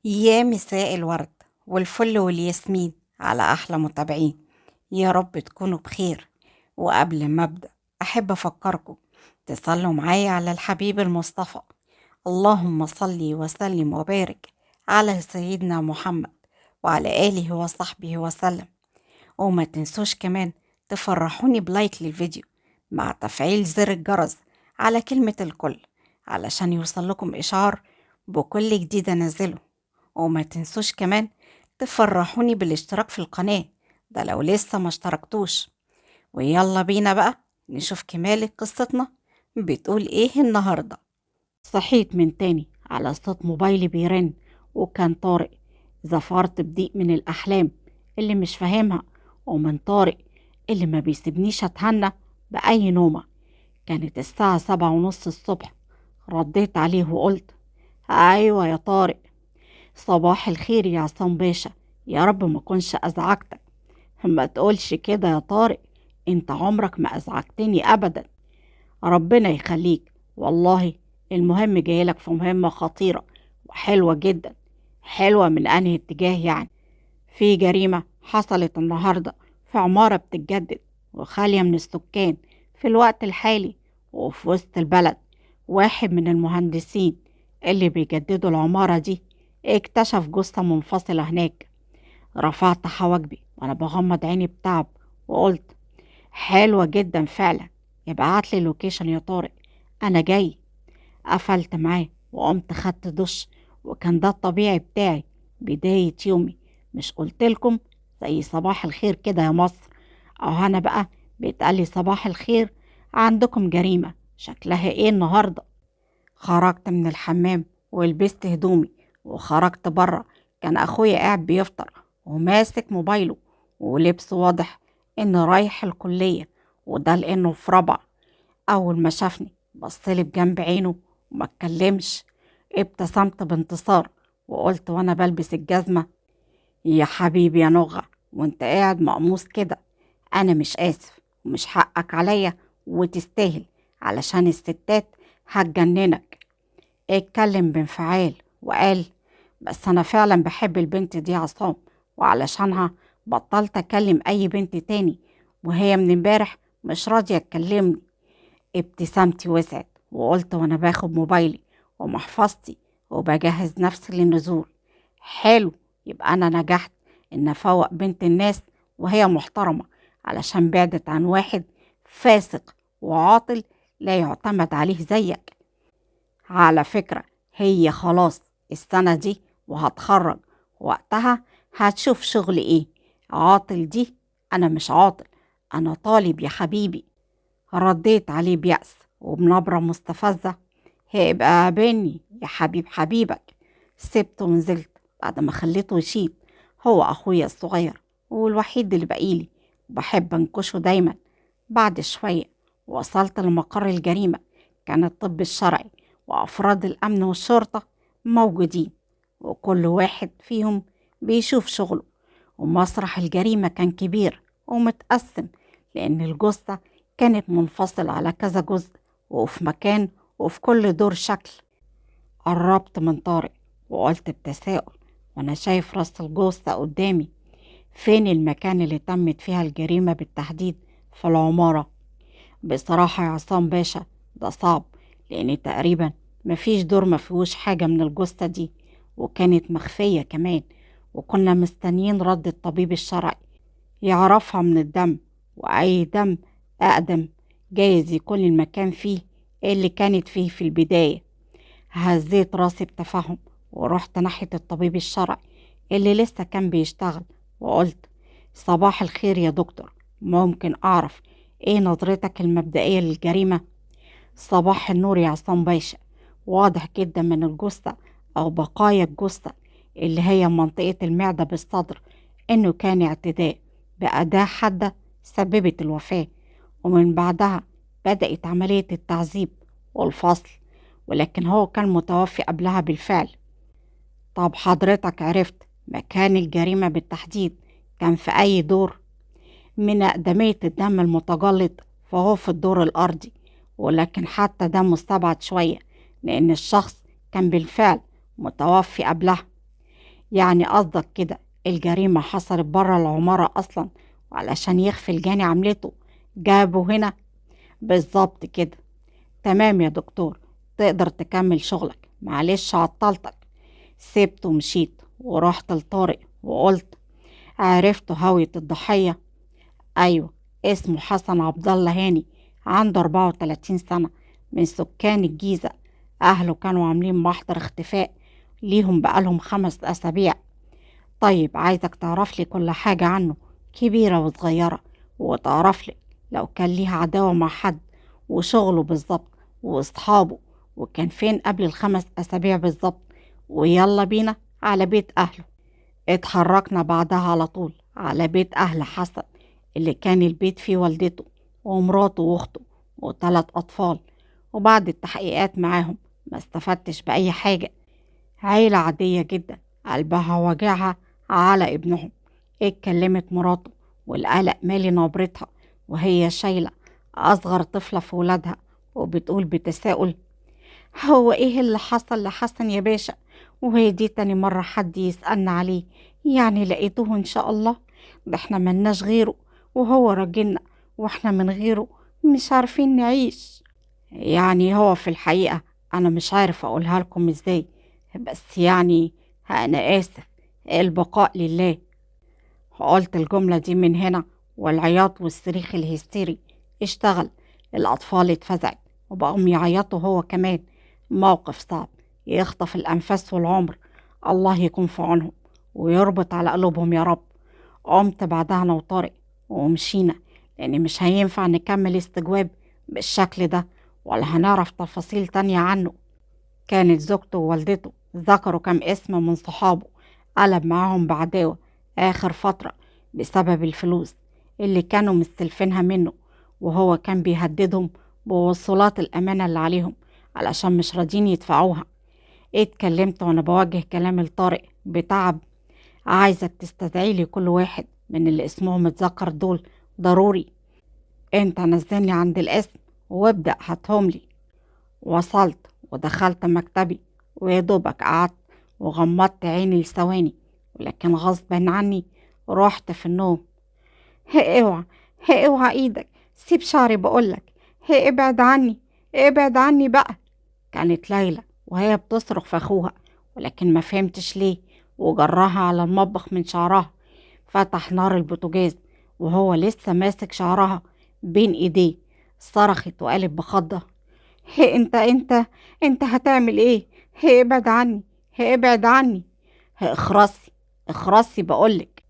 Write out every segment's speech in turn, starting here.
يا مساء الورد والفل والياسمين على أحلى متابعين، يا رب تكونوا بخير. وقبل ما أبدأ أحب أفكركم تصلوا معايا على الحبيب المصطفى، اللهم صل وسلم وبارك على سيدنا محمد وعلى آله وصحبه وسلم. وما تنسوش كمان تفرحوني بلايك للفيديو مع تفعيل زر الجرس على كلمة الكل علشان يوصل لكم إشعار بكل جديد أنزله. وما تنسوش كمان تفرحوني بالاشتراك في القناة، ده لو لسه ما اشتركتوش. ويلا بينا بقى نشوف كمالة قصتنا بتقول ايه النهاردة. صحيت من تاني على صوت موبايلي بيرن، وكان طارق. زفرت بضيق من الأحلام اللي مش فاهمها، ومن طارق اللي ما بيسيبنيش أتهنى بأي نومة. كانت الساعة 7:30 الصبح. رديت عليه وقلت: أيوة يا طارق. صباح الخير يا عصام باشا، يا رب ما كنش أزعجتك. ما تقولش كده يا طارق، انت عمرك ما أزعجتني أبدا. ربنا يخليك والله. المهم جايلك في مهمة خطيرة وحلوة جدا. حلوة من أنهي اتجاه يعني؟ في جريمة حصلت النهاردة في عمارة بتتجدد وخالية من السكان في الوقت الحالي وفي وسط البلد. واحد من المهندسين اللي بيجددوا العمارة دي اكتشف جثة منفصلة هناك. رفعت حواجبي وانا بغمض عيني بتعب وقلت: حلوة جدا فعلا، ابعتلي ال location يا طارق، انا جاي. قفلت معاه وقمت خدت دش، وكان ده الطبيعي بتاعي بداية يومي. مش قلتلكم زي صباح الخير كده يا مصر؟ اهو انا بقى بيتقالي صباح الخير عندكم جريمة شكلها ايه النهاردة. خرجت من الحمام ولبست هدومي وخرجت بره. كان اخويا قاعد بيفطر وماسك موبايله ولبسه واضح انه رايح الكلية، وده لانه في رابعة. اول ما شافني بصلي بجنب عينه وما اتكلمش. ابتسمت بانتصار وقلت وانا بلبس الجزمة: يا حبيبي يا نغة، وانت قاعد مقموص كده، انا مش اسف ومش حقك عليا وتستاهل، علشان الستات هتجننك. اتكلم بانفعال وقال: بس انا فعلا بحب البنت دي يا عصام، وعلشانها بطلت اكلم اي بنت تاني، وهي من امبارح مش راضية تكلمني. ابتسامتي وسعت وقلت وانا باخد موبايلي ومحفظتي وبجهز نفسي للنزول: حلو، يبقى انا نجحت ان افوق بنت الناس وهي محترمة، علشان بعدت عن واحد فاسق وعاطل لا يعتمد عليه زيك. على فكرة هي خلاص السنة دي وهتخرج، وقتها هتشوف شغل ايه. عاطل دي؟ انا مش عاطل، انا طالب يا حبيبي. رديت عليه بيأس وبنبرة مستفزة: هيبقى قابلني يا حبيب حبيبك. سبته ونزلت بعد ما خليته يشيط. هو اخويا الصغير والوحيد اللي بقيلي، وبحب انكشه دايما. بعد شوية وصلت لمقر الجريمة. كان الطب الشرعي وأفراد الأمن والشرطة موجودين، وكل واحد فيهم بيشوف شغله. ومسرح الجريمة كان كبير ومتقسم، لأن الجثة كانت منفصلة على كذا جزء وفي مكان وفي كل دور شكل. قربت من طارق وقلت بتساؤل وأنا شايف راس الجثة قدامي: فين المكان اللي تمت فيها الجريمة بالتحديد في العمارة؟ بصراحة يا عصام باشا ده صعب، لأن تقريبا مفيش دور مفيهوش حاجة من الجثة دي، وكانت مخفية كمان، وكنا مستنيين رد الطبيب الشرعي يعرفها من الدم، وأي دم أقدم جايز يكون المكان فيه اللي كانت فيه في البداية. هزيت راسي بتفهم ورحت ناحية الطبيب الشرعي اللي لسه كان بيشتغل وقلت: صباح الخير يا دكتور، ممكن أعرف ايه نظرتك المبدئية للجريمة؟ صباح النور يا عصام باشا. واضح جدا من الجثة أو بقايا الجثة اللي هي منطقة المعدة بالصدر إنه كان اعتداء بأداة حادة سببت الوفاة، ومن بعدها بدأت عملية التعذيب والفصل، ولكن هو كان متوفي قبلها بالفعل. طب حضرتك عرفت مكان الجريمة بالتحديد كان في أي دور؟ من أقدمية الدم المتجلط فهو في الدور الأرضي، ولكن حتى ده مستبعد شوية لأن الشخص كان بالفعل متوفي قبلها. يعني قصدك كده الجريمة حصلت برا العمارة أصلا، وعلشان يخفي الجاني عملته جابه هنا؟ بالظبط كده. تمام يا دكتور، تقدر تكمل شغلك، معلش عطلتك. سبت ومشيت ورحت لطارق وقلت عرفت هوية الضحية؟ أيوة، اسمه حسن عبد الله هاني، عنده 34 سنة، من سكان الجيزة. أهله كانوا عاملين محضر اختفاء ليهم بقالهم 5 أسابيع. طيب عايزك تعرف لي كل حاجة عنه، كبيرة وصغيرة، وتعرف لي لو كان ليها عداوة مع حد، وشغله بالظبط، وأصحابه، وكان فين قبل ال5 أسابيع بالظبط. ويلا بينا على بيت أهله. اتحركنا بعدها على طول على بيت أهل حسن، اللي كان البيت فيه والدته ومراته وأخته و3 أطفال. وبعد التحقيقات معاهم ما استفدتش بأي حاجة. عيلة عادية جدا قلبها وجعها على ابنهم. اتكلمت مراته والقلق مالي نبرتها وهي شايلة أصغر طفلة في ولادها، وبتقول بتساؤل: هو إيه اللي حصل لحسن يا باشا؟ وهي دي تاني مرة حد يسألنا عليه، يعني لقيتوه إن شاء الله؟ ده احنا ملناش غيره وهو راجلنا، واحنا من غيره مش عارفين نعيش. يعني هو في الحقيقة أنا مش عارف أقولها لكم إزاي، بس يعني أنا آسف، البقاء لله. قلت الجملة دي من هنا والعياط والصريخ الهستيري اشتغل. الأطفال اتفزعت وبقوا يعيطوا هو كمان. موقف صعب يخطف الأنفاس والعمر، الله يكون في عونهم ويربط على قلوبهم يا رب. قمت بعدها أنا وطارق ومشينا، لأن مش هينفع نكمل استجواب بالشكل ده ولا هنعرف تفاصيل تانية عنه. كانت زوجته ووالدته ذكروا كم اسم من صحابه قلب معاهم بعداوة آخر فترة بسبب الفلوس اللي كانوا مستلفينها منه، وهو كان بيهددهم بوصولات الأمانة اللي عليهم علشان مش راضيين يدفعوها. اتكلمت وانا بوجه كلامي لطارق بتعب: عايزك تستدعي لي كل واحد من اللي اسمهم اتذكر دول ضروري. انت نزلني عند الاسم وابدأ هاتهم لي. وصلت ودخلت مكتبي ويا دوبك قعدت وغمضت عيني لثواني، ولكن غصب عني رحت في النوم. اوعى اوعى ايدك، سيب شعري بقولك، ابعد عني ابعد عني بقى. كانت ليلى وهي بتصرخ في اخوها، ولكن ما فهمتش ليه، وجرها على المطبخ من شعرها. فتح نار البوتاجاز وهو لسه ماسك شعرها بين ايديه. صرخت وقالت بخضة: انت انت انت هتعمل ايه؟ ابعد عني ابعد عني، اخرسي اخرسي بقولك.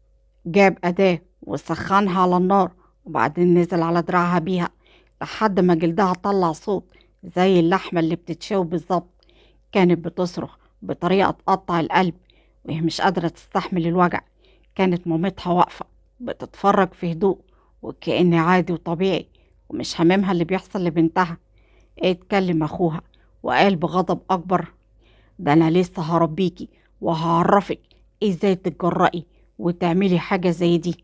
جاب أداة وسخنها على النار، وبعدين نزل على دراعها بيها لحد ما جلدها طلع صوت زي اللحمة اللي بتتشوي بالظبط. كانت بتصرخ بطريقة تقطع القلب وهي مش قادرة تستحمل الوجع. كانت مامتها واقفة بتتفرج في هدوء وكأن عادي وطبيعي ومش هاممها اللي بيحصل لبنتها. اتكلم أخوها وقال بغضب أكبر: ده أنا لسه هربيكي وهعرفك إزاي تتجرأي وتعملي حاجة زي دي.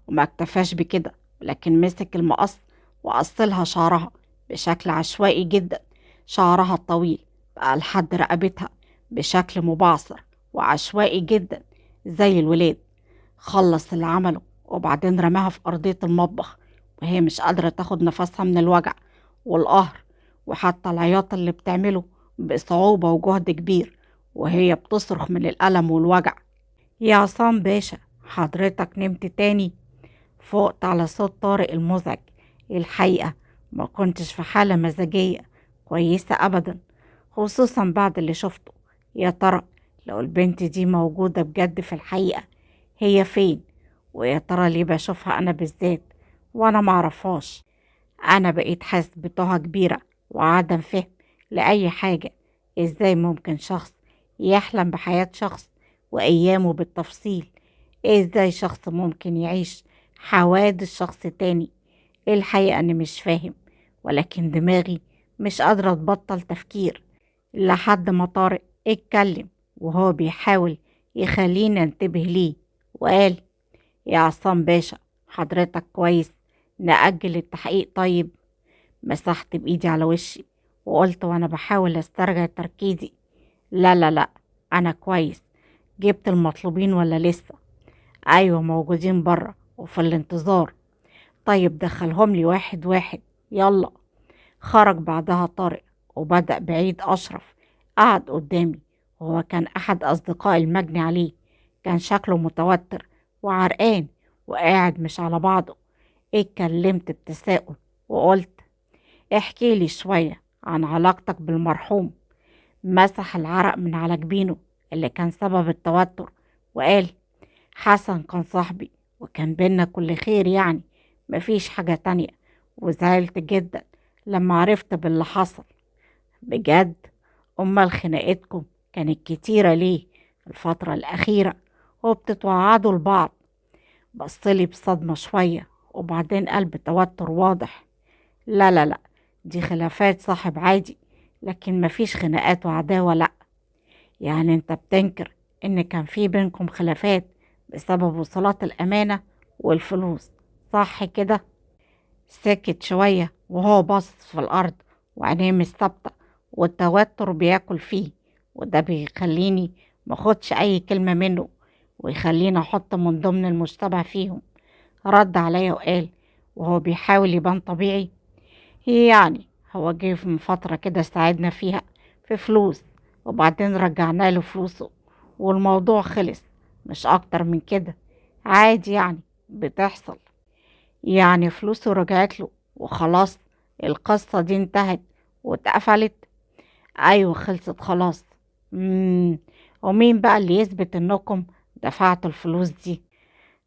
وما اكتفاش بكده، لكن مسك المقص وقصلها شعرها بشكل عشوائي جدا. شعرها الطويل بقى لحد رقبتها بشكل مبعثر وعشوائي جدا زي الولاد. خلص اللي عمله وبعدين رماها في أرضية المطبخ وهي مش قادرة تاخد نفسها من الوجع والقهر، وحتى العياط اللي بتعمله بصعوبة وجهد كبير وهي بتصرخ من الألم والوجع. يا عصام باشا حضرتك نمت تاني؟ فقت على صوت طارق المزعج. الحقيقة ما كنتش في حالة مزاجية كويسة أبدا، خصوصا بعد اللي شفته. يا ترى لو البنت دي موجودة بجد في الحقيقة هي فين؟ ويا ترى ليه بشوفها أنا بالذات وأنا معرفهاش؟ أنا بقيت حاسس بتوهة كبيرة وعدم فهم لأي حاجة. إزاي ممكن شخص يحلم بحياة شخص وأيامه بالتفصيل؟ إزاي شخص ممكن يعيش حوادث شخص تاني؟ الحقيقة أنا مش فاهم، ولكن دماغي مش قادرة تبطل تفكير. لحد ما طارق اتكلم وهو بيحاول يخليني انتبه ليه وقال: يا عصام باشا حضرتك كويس؟ نأجل التحقيق طيب؟ مسحت بإيدي على وشي وقلت وأنا بحاول أسترجع تركيزي: لا لا لا أنا كويس، جبت المطلوبين ولا لسه؟ أيوة موجودين برا وفي الانتظار. طيب دخلهم لي واحد واحد، يلا. خرج بعدها طارق وبدأ بعيد أشرف. قعد قدامي، وهو كان أحد أصدقاء المجني عليه. كان شكله متوتر وعرقان وقاعد مش على بعضه. اتكلمت بتساؤل وقلت احكي لي شوية عن علاقتك بالمرحوم. مسح العرق من على جبينه اللي كان سبب التوتر وقال حسن كان صاحبي وكان بينا كل خير، يعني مفيش حاجة تانية، وزعلت جدا لما عرفت باللي حصل. بجد؟ أمال خناقتكم كانت كتيرة ليه الفترة الأخيرة وبتتوعدوا لبعض؟ بصلي بصدمة شوية وبعدين قال بتوتر واضح لا لا لا، دي خلافات صاحب عادي، لكن مفيش خناقات وعداوة. لا يعني انت بتنكر ان كان في بينكم خلافات بسبب وصولات الأمانة والفلوس، صح كده؟ سكت شوية وهو باصص في الأرض وعينيه مش ثابتة والتوتر بياكل فيه، وده بيخليني ماخدش أي كلمة منه ويخليني أحط من ضمن المشتبه فيهم. رد عليا وقال وهو بيحاول يبان طبيعي يعني هو جه من فترة كده ساعدنا فيها في فلوس وبعدين رجعنا له فلوسه والموضوع خلص، مش أكتر من كده، عادي يعني بتحصل. يعني فلوسه رجعت له وخلاص القصة دي انتهت واتقفلت؟ أيوة خلصت خلاص. ومين بقى اللي يثبت انكم دفعتوا الفلوس دي؟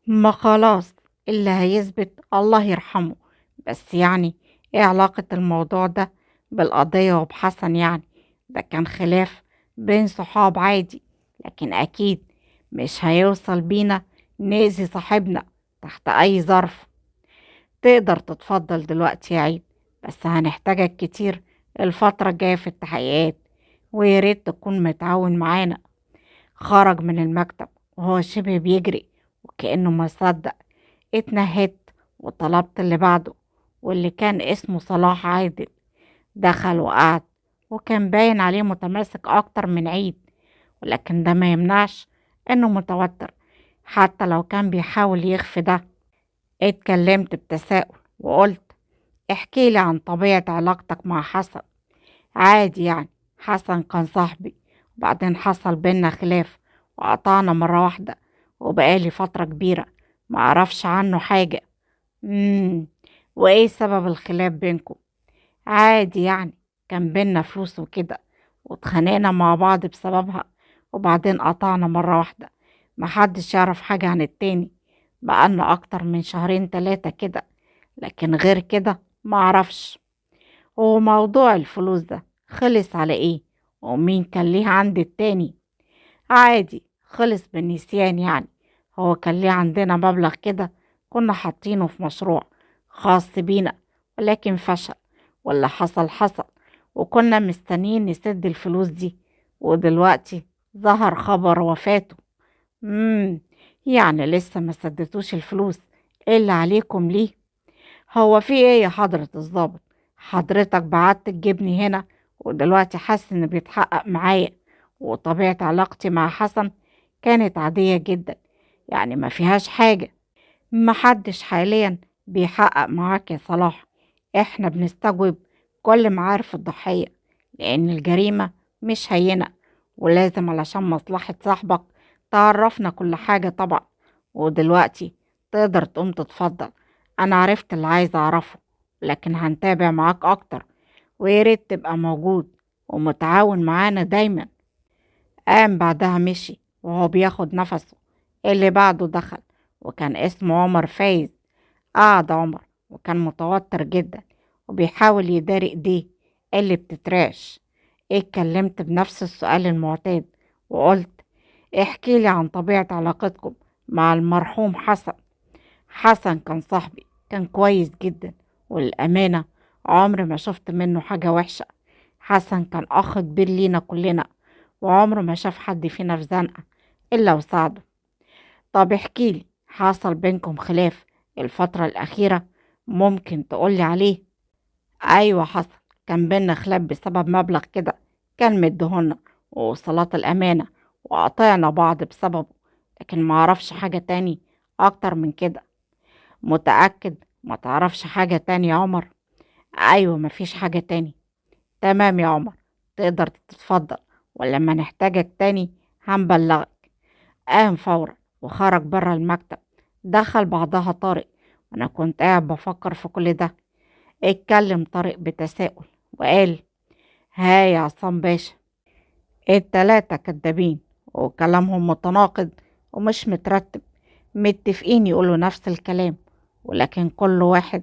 ما خلاص اللي هيثبت الله يرحمه، بس يعني ايه علاقة الموضوع ده بالقضية وبحسن؟ يعني ده كان خلاف بين صحاب عادي، لكن أكيد مش هيوصل بينا نأذي صاحبنا تحت أي ظرف. تقدر تتفضل دلوقتي يا عيد، بس هنحتاجك كتير الفترة الجاية في التحقيقات، وياريت تكون متعاون معانا. خرج من المكتب وهو شبه بيجري وكأنه ما صدق. اتنهدت وطلبت اللي بعده واللي كان اسمه صلاح عادل. دخل وقعد وكان باين عليه متماسك أكتر من عيد، ولكن ده ما يمنعش إنه متوتر حتى لو كان بيحاول يخفي ده. اتكلمت بتساؤل وقلت احكي لي عن طبيعة علاقتك مع حسن. عادي يعني، حسن كان صاحبي وبعدين حصل بينا خلاف وقطعنا مرة واحدة وبقالي فترة كبيرة معرفش عنه حاجة. وإيه سبب الخلاف بينكم؟ عادي يعني، كان بينا فلوس وكده واتخانقنا مع بعض بسببها وبعدين قطعنا مرة واحدة، محدش يعرف حاجة عن التاني، بقالنا أكتر من 2-3 كده، لكن غير كده معرفش. وموضوع الفلوس ده خلص على إيه؟ ومين كان ليه عند التاني؟ عادي خلص بالنسيان يعني، هو كان ليه عندنا مبلغ كده كنا حاطينه في مشروع خاص بينا ولكن فشل، واللي حصل حصل، وكنا مستنيين نسد الفلوس دي، ودلوقتي ظهر خبر وفاته. يعني لسه ما سددتوش الفلوس اللي عليكم ليه؟ هو في ايه يا حضرة الضابط؟ حضرتك بعت تجيبني هنا ودلوقتي حاسس ان بيتحقق معايا، وطبيعة علاقتي مع حسن كانت عادية جدا يعني ما فيهاش حاجة. محدش حاليا بيحقق معاك يا صلاح، احنا بنستجوب كل معارف الضحية لان الجريمة مش هينة، ولازم علشان مصلحة صاحبك تعرفنا كل حاجة طبعا. ودلوقتي تقدر تقوم تتفضل، انا عرفت اللي عايز اعرفه، لكن هنتابع معاك اكتر، وياريت تبقى موجود ومتعاون معانا دايما. قام بعدها مشي وهو بياخد نفسه. اللي بعده دخل وكان اسمه عمر فايز. قعد عمر وكان متوتر جدا وبيحاول يداري ايديه اللي بتترعش. اتكلمت بنفس السؤال المعتاد وقلت احكي لي عن طبيعة علاقتكم مع المرحوم حسن. حسن كان صاحبي، كان كويس جدا، والأمانة عمري ما شفت منه حاجة وحشة. حسن كان أخ كبير لينا كلنا، وعمره ما شاف حد فينا في زنقة إلا وساعده. طب احكي لي، حصل بينكم خلاف الفترة الأخيرة ممكن تقولي عليه؟ أيوة حصل، كان بينا خلاف بسبب مبلغ كده كان مديهولنا ووصلات الأمانة، وقطعنا بعض بسببه، لكن معرفش حاجة تاني أكتر من كده. متأكد ما تعرفش حاجة تاني يا عمر؟ أيوة مفيش حاجة تاني. تمام يا عمر، تقدر تتفضل، ولما نحتاجك تاني هنبلغك. قام فورا وخرج برا المكتب. دخل بعدها طارق، وأنا كنت قاعد بفكر في كل ده. اتكلم طارق بتساؤل وقال: ها يا عصام باشا، التلاتة كدابين وكلامهم متناقض ومش مترتب، متفقين يقولوا نفس الكلام، ولكن كل واحد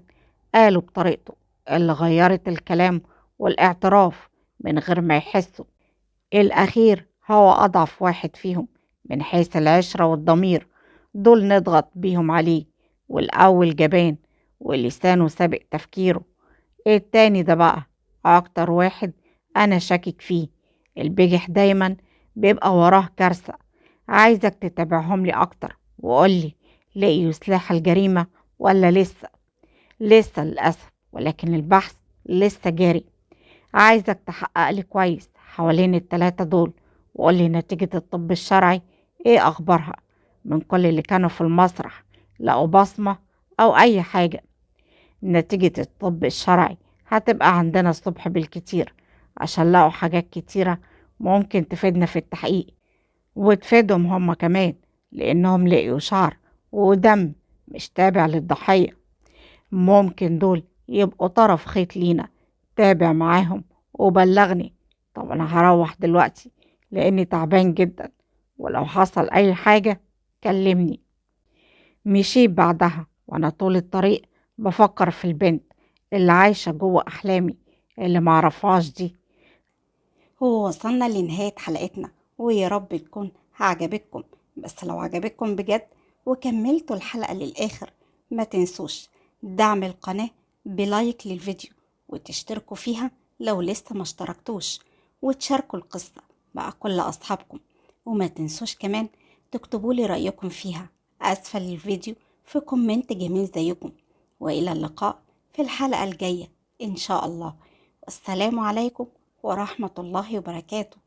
قاله بطريقته اللي غيرت الكلام والاعتراف من غير ما يحسوا. الأخير هو أضعف واحد فيهم من حيث العشرة والضمير، دول نضغط بيهم عليه، والأول جبان ولسانه سابق تفكيره. التاني ده بقى أكتر واحد أنا شاكك فيه، البجح دايما بيبقى وراه كارثة. عايزك تتابعهم لي أكتر وقولي لقيوا سلاح الجريمة ولا لسه؟ لسه للأسف، ولكن البحث لسه جاري. عايزك تحقق لي كويس حوالين التلاتة دول وقولي نتيجة الطب الشرعي ايه أخبارها، من كل اللي كانوا في المسرح لقوا بصمة أو أي حاجة. نتيجة الطب الشرعي هتبقى عندنا الصبح بالكتير، عشان لقوا حاجات كتيرة ممكن تفيدنا في التحقيق وتفيدهم هما كمان، لأنهم لقيوا شعر ودم مش تابع للضحية. ممكن دول يبقوا طرف خيط لينا. تابع معاهم وبلغني. طب أنا هروح دلوقتي لأني تعبان جدا، ولو حصل أي حاجة كلمني. مشيت بعدها وأنا طول الطريق بفكر في البنت اللي عايشة جوه أحلامي اللي معرفهاش دي. هو وصلنا لنهاية حلقتنا، ويا رب تكون عجبتكم. بس لو عجبتكم بجد وكملتوا الحلقة للآخر، ما تنسوش دعم القناة بلايك للفيديو، وتشتركوا فيها لو لسه ما اشتركتوش، وتشاركوا القصة مع كل أصحابكم، وما تنسوش كمان تكتبوا لي رأيكم فيها أسفل الفيديو في comment جميل زيكم. وإلى اللقاء في الحلقة الجاية إن شاء الله. والسلام عليكم ورحمة الله وبركاته.